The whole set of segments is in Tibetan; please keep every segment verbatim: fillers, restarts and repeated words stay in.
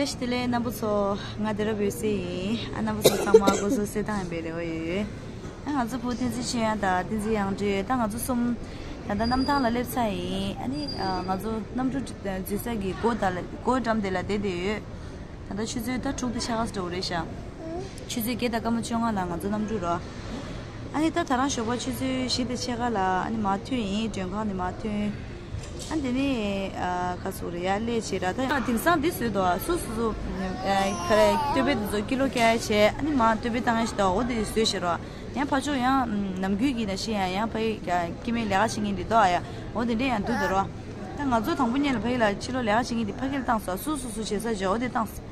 བཀྲ་ཤིས་བདེ་ལེགས་རྣམ་པ་ཚོ། ང་དེ་རབ་ཡོད་སའི་ཡིན། ཨ། རྣམ་པ་ཚོ་ཚང་མ་སྐུ་གཟུགས་གསལ་ཐང་ཡིན་པའི་རེ་བ་ཡོད། ཨ། ང་ཚོ་བུ་བསྟན་འཛིན་ཆོས་དབྱངས་དང་བསྟན་འཛིན་དབྱངས་སྒྲོན། ད་ང་ཚོ་གསུམ་ད་ལྟ་གནམ་ཐང་ལ་སླེབས་ཚར་ཡིན། ཨ་ནི། ཨ། ང་ཚོ་གནམ་གྲུ་འཛུལ་ས་གི་སྒོ་ད་ལ་སྒོ་འགྲམ་དེ་ལ་བསྡད་བསྡད་ཡོད། ད་ལྟ་ཆུ་ཚོད་ད་དྲུག་དང་ཕྱེད་ཀ་ཙམ་འགྲོ་གི་རེད་ཤག་ཆུ་ཚོད་བརྒྱད་དང་སྐར་མ་བཅོ་ལྔ་ལ་ང་ཚོ་གནམ་གྲུ་ར། ཨ་ནི་ད་ད་རང་ཞོགས་པ་ཆུ་ཚོད་བཞི་དང་ཕྱེད་ཀ་ལ་ཨ་ནི་མར་ཐོན་ཡིན། མགྲོན་ཁང་ནས་མར་ཐོན། ཨ། དེ་ནས། ཨ། ག་ཟེར་རེད། ཡར་སླེབས་བྱས་ར། ད་ཡང་དེང་སང་འདི་བཟོས་འདུག་ཨ། སོ་སོ་སོ། ཨ། ག་རེ། སྟོད་པའི་དེ་ཚོ་ཀི་ལོ་བཀལ་བྱས་ཨ་ནི་མར་སྟོད་པའི་བཏང་ཡ་ཞིག་འདུག་འོ་དེ་བཟོས་བྱས་ར། ཡང་ཕར་ཕྱོགས་ཡང་ནམ་རྒྱུན་གྱི་ནང་བཞིན་ཡང་ཡང་ཕ་གི་སྐྱེ་དམན་ལས་ཀ་བྱེད་མཁན་འདི་འདུག་ཨ། ཡ། འོ་དེ་འདྲས་ཡང་འདུག་འདུག་ར། ད་ང་ཚོ་དང་པོ་ཉིད་ལ་ཕ་གི་ལ་ཕྱི་ལོགས་ལས་ཀ་བྱེད་མཁན་འདི་ཕ་གི་ལ་བཏང་སོང་། སོ་སོ་སོ་བྱེད་ས་བྱས་འོ་དེ་བཏང་སོང་།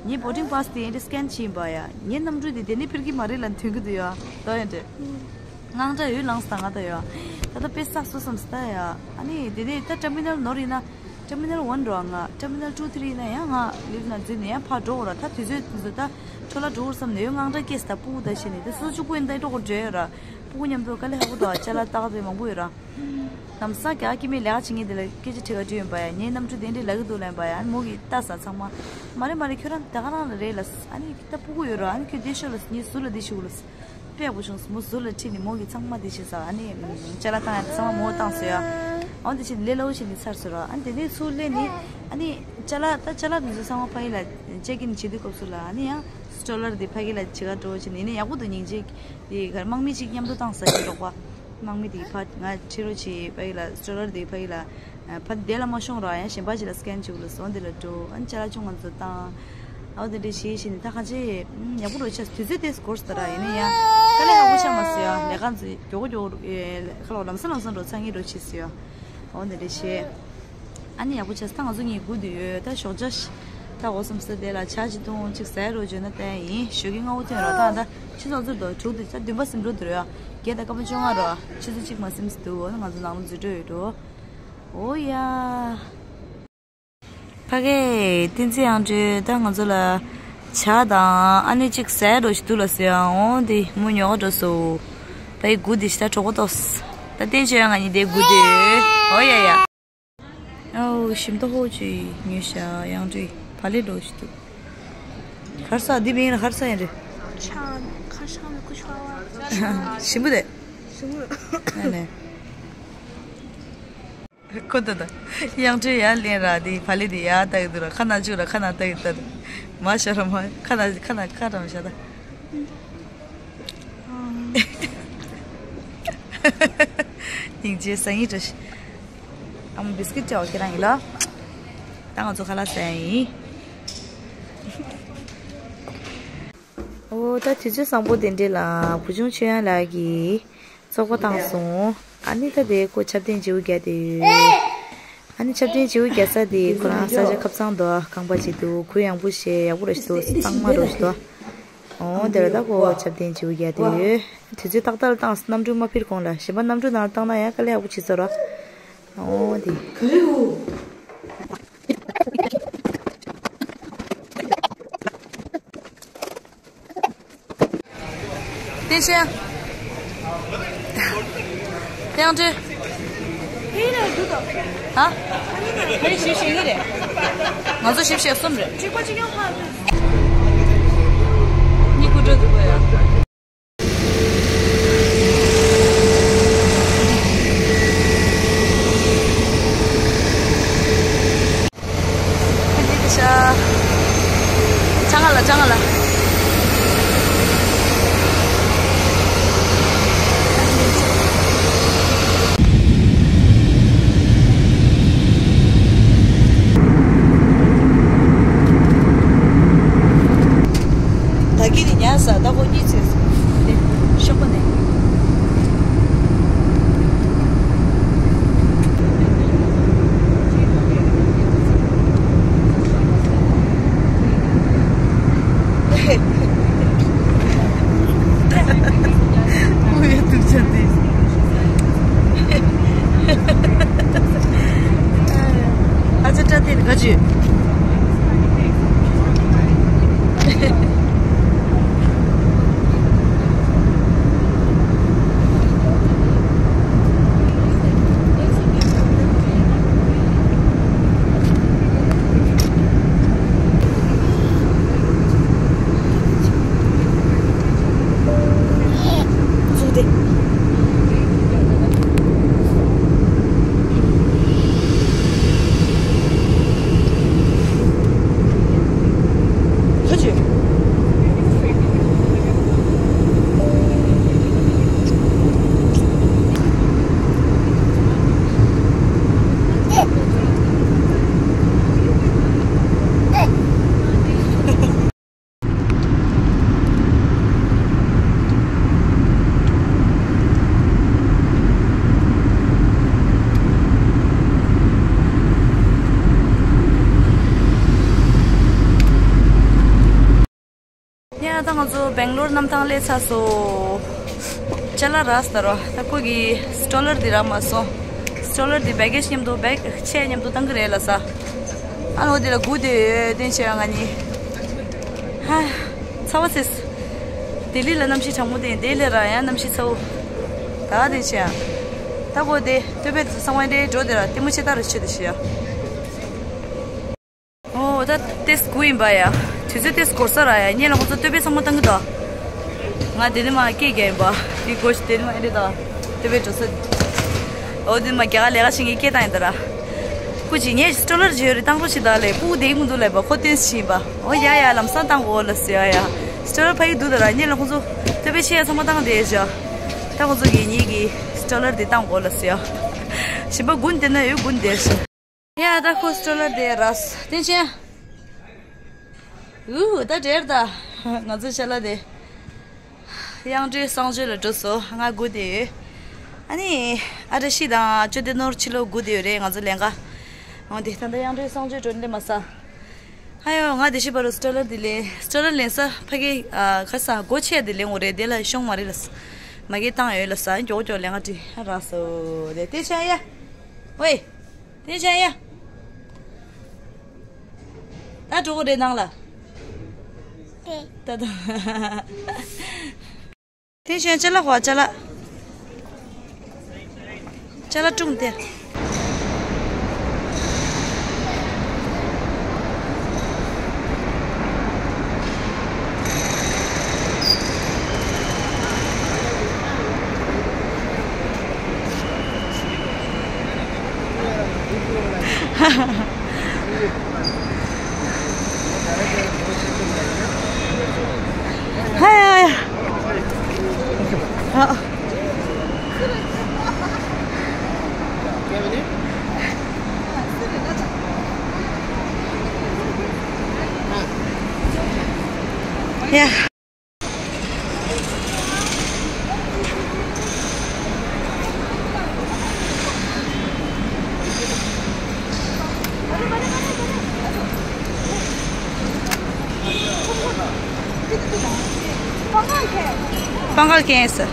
ངའི་བོར་ཌིང་པཱ་སི་དེ་ཨེ་འདྲ་སི་ཀེན་བྱས་ཡིན་པ་ཡ། ངའི་གནམ་གྲུ་དེ་དེ་ནས་འཕུར་གྱི་མ་རེད་ལབ་ཐོན་གྱི་འདུག་ཡ། དོ་ཡ་འདྲ། དངངས་སྐྲག་ཡོད་ལངས་སོང་ད་ང་ད་ཡ། ད་ལྟ་དཔེ་བསགས་སོང་བསམ་སོང་ད་ཡ། ཨ་ནི་དེ་ནས་ད་ཊར་མི་ནལ་ནོར་ཡིན་ན། ཊར་མི་ནལ་ཝན་རོ་ང་ཊར་མི་ནལ་ཊུ་ཐི་རི་ཡིན་ན་ཡང་ང་ལིབ་ནང་འཛུལ་ནས་ཡང་ཕར་འགྲོ་དགོས་ར། ད་དུས་ཚོད་དུས་ཚོད་ད་འཕྲོ་བརླག་འགྲོ་དགོས་བསམ་ནས་ཡོད། དངངས་སྐྲག་སྐྱེས་སོང་ད། སྤུ་གུ་ད་བྱས་ནས་ད་སོ་སོ་གཅིག་པུ་ཡིན་ད་འགྲོ་དགོས་འདྲ་ཡོད་ར། སྤུ་གུ་མཉམ་དུ་དཀའ་ལས་ཁག་པོ་འདུག་ཅ་ལག་ཏག་ཏག་མང་པོ་ཡོད་ར། ལམ་སང་རྒྱ་སྐྱེ་དམན་ལས་ཀ་བྱེད་མཁན་དེ་ལ་སྐད་ཆ་དྲི་ག་འགྲོ་ཡིན་པ་ཡ། ངའི་གནམ་གྲུ་དེ་འདྲས་ལབ་ཀྱི་འདུག་ལབ་ཡིན་པ་ཡ། ཨ་ནི་མོ་གིས་ལྟ་ས་ཚང་མ། མ་རེད་མ་རེད། ཁྱོད་རང་ད་ག་རང་ལ་རེད་ལབ། ཨ་ནི་ད་སྤུ་གུ་ཡོད་ར། ཨ་ནི་ཁྱོད་བསྡད་ཤོག་ལབ། ངས་ཟུར་ལ་བསྡད་ཤོག་ལབ། དཔེ་ཡག་པོ་བྱུང་སོང་། མོ་ཟུར་ལ་ཁྲིད་ནས་མོ་གིས་ཚང་མ་དེ་བྱས་ས། ཨ་ནི་ཅ་ལག་བཏང་ཡ་ཚང་མ་མོ་བཏང་སོང་ཡ། འོ་དེ་བྱས་ནས་ལས་སླ་བོ་བྱས་ནས་ཚར་སོང་ར། ཨ་ནི་དེ་ནས་ཚུར་སླེབས་ནས་ཨ་ནི་ཅ་ལག་ད་ཅ་ལག་དེ་ཚོ་ཚང་མ་ཕ་གི་ལ་ཅེག་ཨིན་བྱེད་དུས་སྐབས་སུ་ལ་ཨ་ནི་ཡང་སི་ཊོ་ལར་དེ་ཕ་གི་ལ་བྱེད་ག་འགྲོ་བྱས་ནས། ཡིན་ནའི་ཡག་པོ་འདུག་སྙིང་རྗེ། དེ་ག་རེ་དམག་མི་གཅིག་མཉམ་དུ་བཏང་ས་ཡིན་རོགས་པ། དམག་མི་དེ་ཕ་ང་ཁྲིད་རོགས་བྱེད། ཕ་གི་ལ་སི་ཊོ་ལར་དེ་ཕ་གི་ལ། ཕ་དེ་ལ་མ་ཤོང་ར། ཡང་གཞན་པ་ཅིག་ལ་སི་ཀེན་བྱེད་དགོས་ལ་སོང་། དེ་ལ་འགྲོ། ཨ་ནི་ཅ་ལག་ཆུང་ང་ཚོ་བཏང་། ཨའོ་དེ་འདྲ་བྱེད་བྱེད་ནས་ད་གང་ཅི་ཡག་པོ་རོ་ཆགས། དུས་ཚོད་དེ་འགོར་སོང་ད་ར། ཡིན་ན་ཡང་དཀའ་ལས་ཡག་པོ་ཆགས་མ་སོང་ཡ། ལས་ཀ་ཚོ་མགྱོགས་པོ་མགྱོགས་པོ་ཁ་ལོ་ལམ་སང་ལམ་སང་འགྲོ་ཚར་ངེས་འགྲོ་བྱེད་སོང་ཡ། ཨའོ་དེ་འདྲ་བྱེད། ཨ་ནི་ཡག་པོ་བྱས། ད་ང་ཚོ་གཉིས་སྒུག་བསྡད་ཡོད། ད་ཞོགས་ཇ་ཞིག་ད་འོ་བསམ་སོང་། དེ་ལ་ཇ་ཅིག་འཐུང་། ཅིག་ཟས་རོ་བརྗོད་ན་བསྟན་ཡིན། ཞོགས་ཀྱི་སྔ་པོ་ཐོན་རོ། ད་ད་ཆུ་ཚོད་ཚོད་དོ་དྲུག་དེ་ད་བདུན་པ་ཟིན་འགྲོ་འདུག་ར། བརྒྱད་དང་སྐར་མ་བཅོ་ལྔ་རོ། ཆུ་ཚོད་གཅིག་མ་ཟིན་འདུག་འོ་ན་ང་ཚོ་ནང་ལ་འཛུལ་འགྲོ་ཡོད་འགྲོ། འོ་ཡ། ཕ་གི་བསྟན་འཛིན་དབྱངས་སྒྲོན་ད་ང་ཚོ་ལ་ཇ་དང་ཨ་ནི་གཅིག་ཟས་འགྲོ་ཞིག་འདུག་ལ་ཟེར་ཡང་། འོ་འདི་མོ་ཉོ་ག་འགྲོ་སོང་། ཕ་གི་སྒུག་བསྡད་ཤག་ད་གྲོད་ཁོག་ལྟོགས། ད་བསྟན་ཆོས་ཡང་ང་གཉིས་དེ་སྒུག་བསྡད་ཡོད། འོ་ཡ་ཡ། ཨའོ་ཞིམ་ཏོག་ཧོ་ཅིག་ཉོས་ཤག་དབྱངས་སྒྲོན་བག་ལེབ་འགྲོ་ཞིག་འདུག་གར་ས་འདི་མིང་ལ་གར་ས་ཡིན་རེད། ཆང་། ཁ་ཆང་ནི་ཀུ་ཆ་བ། ཞིམ་པོ་རེད། ཞིམ་པོ་རེད། ཨ་ནི། ཁོ་ད་ད། དབྱངས་སྒྲོན་ཡར་ལེན་ར། དེ་བག་ལེབ་དེ་ཡར་ལྟ་གི་འདུག་ར། ཁ་ནང་བཅུག་ར། ཁ་ནང་ལྟ་གི་ལྟ་འདུག་མ་ཤོར་ར། མ་ཁ་ནང་ཁ་ནང་ཁ་རམ་བཞག་ད། སྙིང་རྗེ་ཟ་ཡིན་འགྲོ་ཤི། ཨ་མ་བིས་ཀིཊ་སྤྲད་འོ་ཁྱེད་རང་ཡིན་ལ། ད་ང་ཚོ་ཁ་ལག་ཟ་ཡིན། འོ་ད་དུས་ཚོད་བཟང་པོ་དེ་འདྲ་ལ་བུ་ཆུང་ཆོས་དབྱངས་ལགས་ཀྱིས་བཙོག་པ་བཏང་སོང་། ཨ་ནི་ད་དེ་ཁོ་ཆབ་གདན་བརྗེ་པོ་རྒྱག་བསྡད་ཡོད། ཨ་ནི་ཆབ་གདན་བརྗེ་པོ་རྒྱག་ས་དེ་ཁོ་རང་ས་ཆ་ཁ་གཙང་འདུག་ཁང་པ་ཅིག་འདུག་གུ་ཡངས་པོ་བྱས་ཡག་པོ་ར་ཞིག་འདུག་གཙང་མ་ར་ཞིག་འདུག་འོ་དེ་ར་ད་ཁོ་ཆབ་གདན་བརྗེ་པོ་རྒྱག་བསྡད་ཡོད། དུས་ཚོད་ཏག་ཏག་ལ་བཏང་། གནམ་གྲུ་མ་འཕུར་གོང་ལ། གཞན་པ་གནམ་གྲུ་ནང་ལ་བཏང་ན་ཡང་དཀའ་ལས་ཡག་པོ་བྱེད་ས་ར། འོ་དེ། བསྟན་ཆོས། དབྱངས་སྒྲོན། ཧ། ཁ་རི་ཞིབ་བཤད་གཉིས་རེད། ང་ཚོ་ཞིབ་བཤད་གསུམ་རེད། གཉིས་ཀུ་འགྲོ་འདུག་ག་ཡ། ཡ། ད་ང་ཚོ་སྦེང་ལོར་གནམ་ཐང་སླེབས་ཚར་སོང་། ཅ་ལག་རག་སོང་། ད་ར་ད་ཁོ་གི་སི་ཊོ་ལར་འདི་རག་མ་སོང་། སི་ཊོ་ལར་འདི་བེག་གེ་ཇི་མཉམ་དུ་བེག་ཆས་མཉམ་དུ་བཏང་གི་རེད་ལབ་ས། ཨ་ནི་འོ་དེ་ལ་སྒུག་བསྡད་ཡོད། བསྟན་ཆེ་ང་གཉིས། ཧ། ཚ་བ་ཚེས། ལྡི་ལི་ལ་གནམ་གཤིས་གྲང་མོ་དེ་ལྡི་ལི་ར་ཡང་གནམ་གཤིས་ཚ་བོ། ད་བསྟན་ཆེ། ད་གོ་དེ་སྟོད་པའི་ཚང་མ་འདྲེ་འགྲོ་དེ་ར་ལྟད་མོ་ཆེ་ད་རུ་ཆེ་དེ་ཤི་ཡ། ཨོ་ད་ཏེས་དགུ་ཡིན་པ་ཡ། དུས་ཚོད་ཏེས་འགོར་ས་ར་ཡ། ཉེ་ལ་ཁོ་ཚོ་སྟོད་པའི་ཚང་མ་བཏང་གི་འདུག་ང་དེ་ནི་མ་སྐད་རྒྱག་ཡིན་པ། དེ་གོ་ཞིག་དེ་ནི་མ་ཨེ་རེད་ད། སྟོད་པའི་འགྲོ་ས། ཨོ་དེ་ནི་མ་རྒྱ་གར་ལས་ཀ་བྱེད་མཁན་སྐད་བཏང་ཡིན་ད་ར། སྐུ་མཁྱེན། ངས་སི་ཊོ་ལར་བརྗོད་རེད། བཏང་རོགས་བྱེད་ད་ལས་སྤུ་གུ་དེ་མི་འདུག་ལབ་པ། ཁོ་ཏེས་བྱིན་པ། ཨོ་ཡ་ཡ་ལམ་སང་བཏང་གོ་ལ་ཟེར་ཡ་ཡ། སི་ཊོ་ལར་ཕ་གི་འདུག་ད་ར། ཉེ་ལ་ཁོ་ཚོ་སྟོད་པའི་ཆས་ཚང་མ་བཏང་དེ་བཞག་ད་ཁོ་ཚོ་གི་ཉིད་ཀྱི་སི་ཊོ་ལར་དེ་བཏང་གོ་ལ་ཟེར་ཡ། ཞིམ་པ་དགུན་དེ་ན་ཡོད་དགུན་དེ་བཞག་ཡ་ད་ཁོ་སི་ཊོ་ལར་དེ་ར་སོང་། བསྟན་ཆེ། ཨུ་ད་འདྲེར་ད། ང་ཚོ་ཤ་ལ་དེ། དབྱངས་སྒྲོལ་གསང་སྤྱོད་ལ་འགྲོ་སོང་། ང་སྒུག་བསྡད་ཡོད། ཨ་ནི། ཨ་བཀྲ་ཤིས་དང་ཅོ་ཏེ་ནོར་ཕྱི་ལོགས་སྒུག་བསྡད་ཡོད་རེད། ང་ཚོ་ལེན་ག་འོ་དེ་ད་ལྟ་དབྱངས་སྒྲོལ་གསང་སྤྱོད་འགྲོ་སླེབས་མ་སོང་། ཨ་ཡོ། ང་དེ་ཤི་བ་རུ་སི་ཊོ་ལར་དེ་ལེན། སི་ཊོ་ལར་ལེན་ས་ཕ་གི་ཨ་ག་ས་སྒོ་ཕྱེ་དེ་ལེན་འོ་རེད། དེ་ལ་ཤོང་མ་རེད་ལ་ས། མ་གི་བཏང་ཡོད་ལ་ས། མགྱོགས་མགྱོགས་ལེན་ག་འགྲོ་རག་སོང་། དེ་དེ་ཆ་ཡ། ཝེ། དེ་ཆ་ཡ། ད་འགྲོ་གི་རེད་ནང་ལ། དེ། ད་ད། དེ་བཞིན་ཅ་ལག་བ་ཅ་ལག་ཅ་ལག་ཀྲུང་དེ། ཧ་ཡ་ཡ། ཨ། ཡ། སྤང་ཁ་ཁེངས་སོ།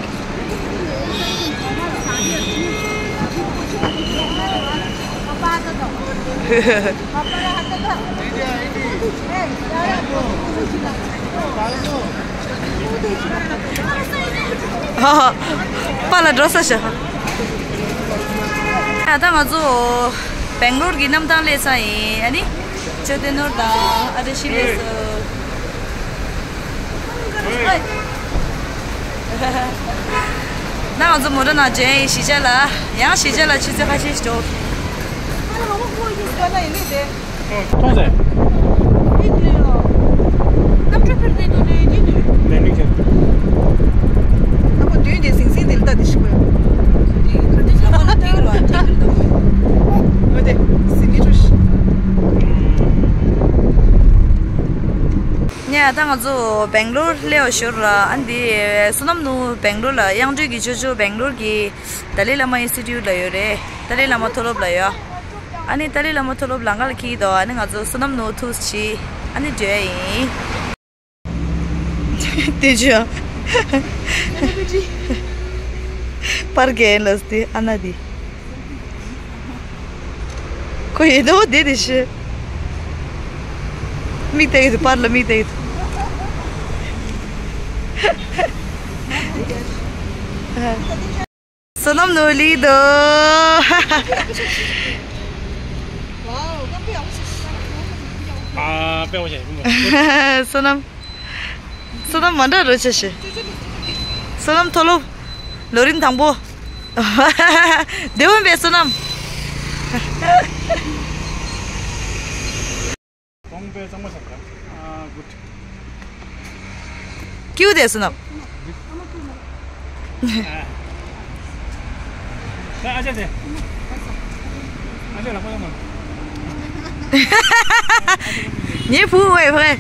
པཱ་ལགས་འགྲོ་ས་ཤོག་ད་ལྟ་ང་ཚོ་སྦེང་ལོར་གྱི་གནམ་ཐང་སླེབས་ས་ཡིན། ཨ་ནི་ཅོ་ཏེ་ནོར་དང་ཨ་བཀྲ་ཤིས་སླེབས་སོང་། ད་ང་ཚོ་མོ་ཊ་ནང་འབྱོན་ཡིན། གཞིས་ཆགས་ལ། ཡང་གཞིས་ཆགས་ལ་ཆུ་ཚོད་ཁ་ཤས་ཤིག་འགྲོ། མཐོང་ཟེར། ཨ་ཁོ་མདུན་དེ་ཟིང་ཟིང་དེ་ལ་ལྟ་དེ་ཤི་གོ། འོ་དེ་ཟིང་མི་ཁྲུ་ཤི། ཉ་ད་ང་ཚོ་སྦེང་ལོར་སླེབས་ཞོར་ལ། ཨ་འདི་བསོད་ནམས་ནོར་བུ་སྦེང་ལོར་ལ། དབྱངས་སྒྲོལ་གྱི་ཅོ་ཅོ་སྦེང་ལོར་གྱི་ཏཱ་ལའི་བླ་མ་ཨིན་སི་ཊི་ཊུཊ་ལ་ཡོད་རེད། ཏཱ་ལའི་བླ་མ་མཐོ་སློབ་ལ་ཡོད། ཨ་ནི་ཏཱ་ལའི་བླ་མ་མཐོ་སློབ་ལམ་ཁ་ལ་འཁྱེར་གྱི་འདུག་ཨ་ནི་ང་ཚོ་བསོད་ནམས་ནོར་བུ་ཐུགས་རྗེ་ཆེ། ཨ་ནི་འགྲོ་ཡ་ཡིན། དེ་ཅི་ཡ། པར་རྒྱག་ལ་སྟེ་ཨ་ན་དེ། ཁོ་ཡེ་དོ་དེ་དེ་ཤི། མིག་བལྟ་གི་འདུག་པར་ལ་མིག་བལྟ་གི་འདུག་བསོད་ནམས་ནོར་ལི་དོ། ཨ་པེ་བ་ཞེ། བསོད་ནམས། བསོད་ནམས་མ་འདྲ་རོ་ཆེ་ཤི། བསོད་ནམས་མཐོ་སློབ། ལོ་རིམ་དང་པོ། བདེ་བོན་པའི་བསོད་ནམས། གདོང་པའི་གཙང་མ་ཞབས་ཀ། ཨ། གུད། ཀིའུ་དེ་བསོད་ནམས། ཨ་ཅག་དེ། ཨ་ཅག་ལག་པ་ཡོང་མ། ངའི་བུ་ཝེ་ཝེ།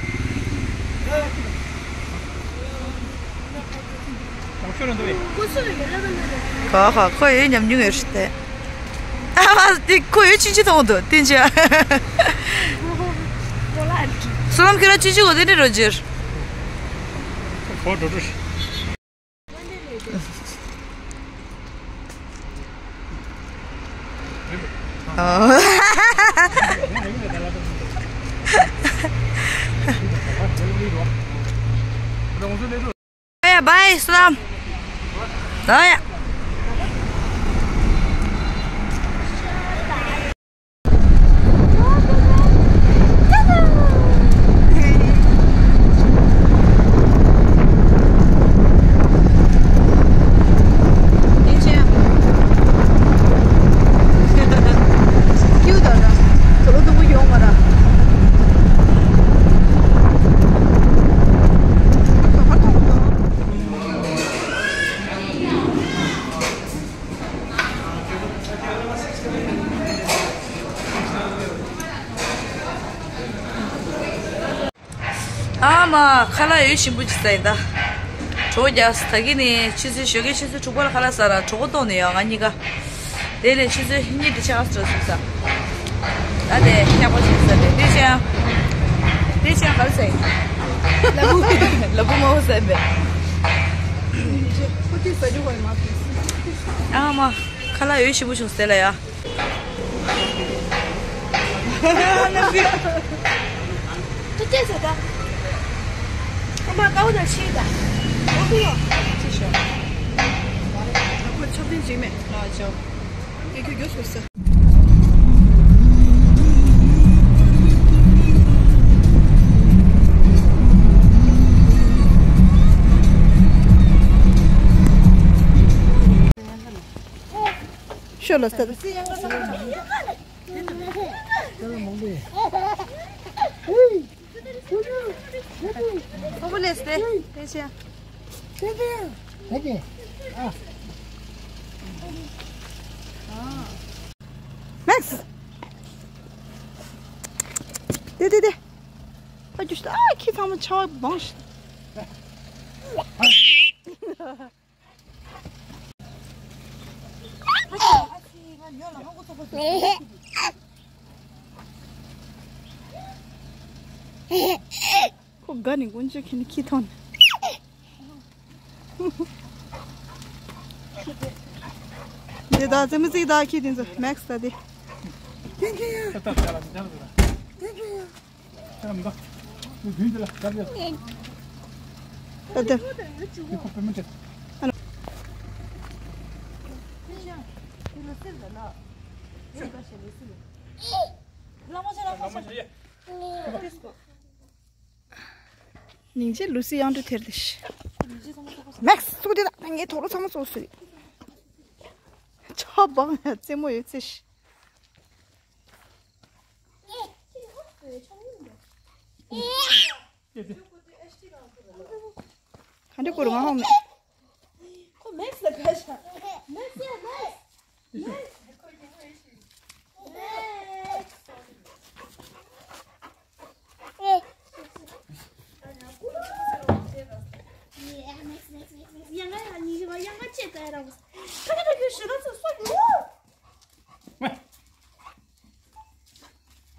ཁོ་ཁོ་ཁོ་ཡོད་ཉམས་མྱོང་ཡོད་རེད་དེ། ཨ་མ་དེ་ཁོ་ཡོད་ཅི་ཅི་མཐོང་འདུག་དེ་ཅི། བསོད་ནམས་ཁྱོད་རང་ཅི་ཅི་གོ་དེ་འདྲ་རོ་ཇིར། ཁོ་འགྲོ་འགྲོ་ཤི། ཨ། ཨེ། བཱའི་བསོད་ནམས། ཨ་ཡ། ཨ་མ། ཁ་ལག་ཡོད་ཞིམ་པོ་ཅིག་ཟ་ཡིན་ད། གྲོད་ཁོག་རྒྱགས། ད་གིན་ནས་ཆུ་ཚོད་ཞོགས་ཀའི་ཆུ་ཚོད་དྲུག་པ་ལ་ཁ་ལག་ཟ་ར། གྲོད་ཁོག་ལྟོགས་ནས་ཡོད་ང་གཉིས་ཀ། དེ་ལས་ཆུ་ཚོད་གཉིས་དེ་ཆགས་སོང་ཟ། ད་དེ་ཁྱག་པ་ཅིག་ཟ་དེ། དེ་ཅང་། དེ་ཅང་ག་རེ་ཟ་ཡིན། ལ་ཕུག་ལ་ཕུག་མང་པོ་ཟ་ཡིན་པས། ཁོ་ཅིག་ཟ་རྒྱུ་ག་ཡིན་མ་ཕུག་ཨ་མ། ཁ་ལག་ཡོད་ཞིམ་པོ་བྱུང་ཟེར་ལ་ཡ། ཏུ་ཏེ་ཟ་ད། ཁོ་མ་ཀའུ་ན་ཤི་ད། ཨོ་ཁུ་ཡོ། ཅི་ཤོ། ཁོ་ཆོག་ཏིན་ཅིག་མེད། ཨ་ཅོ། ཡ་ཁྱོད་མགྱོགས་སོང་ཟེར། ཤོ་ལ་སྟེར། ཁོ་བོ་ལས་སྟེར། དེ་ཆེ། མེག་སི། དེ་དེ་དེ། ཨ་ཁྱི་ཚང་མ་ཆ་བ་སྦང་ཤི། ཁོ་དགའ་ནས་དཀོན་མཆོག་ཁྱེད་ནི་ཁྱི་མཐོང་ནས། འདི་ད་ཙེ་མི་ཙིག་ད་ཁྱི་དེ་ཚོ་མེག་སི་ད་དེ། ད་ལྟ། སྙིང་རྗེ། ལུ་སི་གཡང་འབྲུ་ཐེར་དེ་ཤི། མེག་སི་ཚུགས་དེ་ད་ངའི་དོ་རུ་ཚང་མ་ཚུགས་སུ། ཆ་བང་ཡ་རྩེད་མོ་ཡོད་ཚེ་ཤི། ག་འདྲ་བསྐུར་ང་ཧོ་མེད། ཁོ་མེག་སི་ལ་དགའ་ཤག་མེག་སི་ཡ་མེག་སི། མེག་སི། མེག་སི། ཡ་ང་ཡ་ཉི་ཤུ་བ་ཡ་ང་ཅེ་ད་ཡ་ར་བ། ཁ་ཁ་ཁ་ཁ་ཞུ་ར་ཚོ་སོ་ཡོ།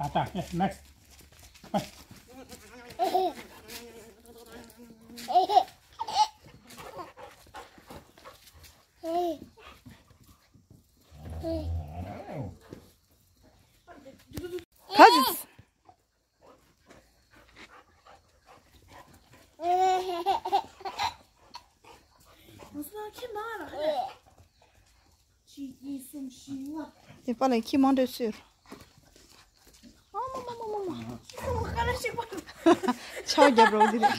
ཨ་ཏ། ནེག་སི། ག་ཅི། ཁྱི་མང་ར། གཅིག་གཉིས་གསུམ་བཞི་ལྔ། དེ་པ་ལ་ཁྱི་མང་འདྲ་སོས། ཨ་མ་མ་མ་མ་མ། ཁྱི་མང་ག་ལ་ཞིག་པ། ཆག་རྒྱབ་རོགས་འདི་རེད།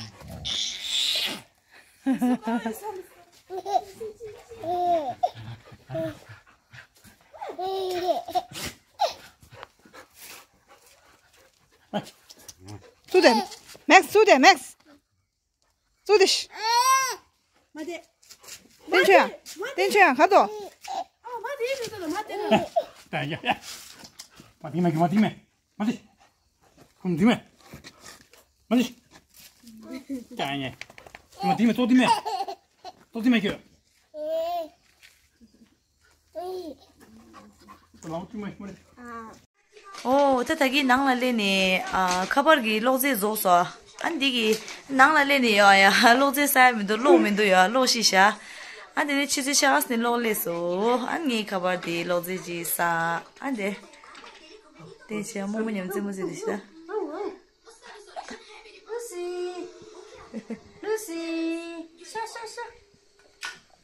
ཏེ། མེག་སི་ཚུར་ཏེ། མེག་སི་ཚུར་ཏེ་ཤི། མ་ཏེ། བསྟན་ཆོས་ཡང་། བསྟན་ཆོས་ཡང་ག་དོ། ཨ་མ་ཏེ་ཡིན་ཏེ་མ་ཏེ་ན། ད་ཡ་ཡ། མ་ཏེ་མ་གི་མ་ཏེ་མེ། མ་ཏེ། ཁུམ་ཏེ་མེ། མ་ཏེ། ད་ཡ། མ་ཏེ་མེ། ཏོ་ཏེ་མེ། ཏོ་ཏེ་མེ་ཁྱོད། ཨོ་ད་ད་གིན་ནང་ལ་སླེབས་ནས་ཨ་ཁ་པར་གྱི་གློག་རྫས་རྫོགས་སོང་། ཨ་འདི་གི་ནང་ལ་སླེབས་ནས་ཡོ་ཡ་གློག་རྫས་ཟ་ཡ་མི་འདུག་གློག་མི་འདུག་ཡོ་གློག་ཤི་ཤག་ཨ་དེ་ནས་ཆུ་ཚོད་ཕྱེད་ཀ་ནས་གློག་སླེབས་སོང་། ཨ་ངའི་ཁ་པར་དེ་གློག་རྫས་ཅིག་ཟ། ཨ་འདི་དེ་བྱས་རྨོ་མོ་མཉམ་རྩེད་མོ་རྩེ་དེ་ཤི་ད། ལུ་སི། ལུ་སི། ཤ་ཤ་ཤ།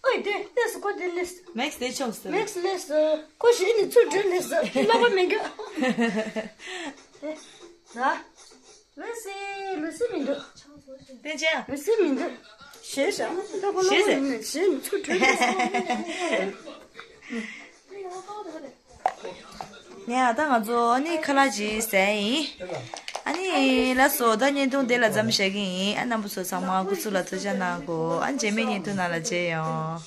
ཨོའི་དེ་ལེས་སོ་ཁོ་དེ་ལེས། མེག་སི་དེ་ཆོག་སོ། མེག་སི་ལེས་སོ། ཁོ་ཞིག་ནི་ཚུར་འགྲོ་ལེས་སོ། ལོག་པ་མི་འགྱོ། ད། ལུ་སི་ལུ་སི་མི་འདུག་བསྟན་ཆོས་ཡང་། ལུ་སི་མི་འདུག་ཞེས་བྱ། ལོག་པ་ལོག་པ་ཞེས་ཟེར། མི་འདུག་ཞེས་ནི་ཚུར་འགྲོ་ལེས་སོ། ནས་ཨ་ད་ང་ཚོ་ཨ་ནི་ཁ་ལག་ཅིག་ཟས་ཡིན། ཨ་ནི་ལགས་སོ། ད་བརྙན་ཐུང་དེ་ལ་མཚམས་བཞག་གི་ཡིན། ཨ་རྣམ་པ་ཚོ་ཚང་མ་སྐུ་གཟུགས་ལ་ཐུགས་ཅག་གནང་གོ་ཨ་རྗེས་མའི་བརྙན་ཐུང་ནང་ལ་མཇལ་ཡོང་།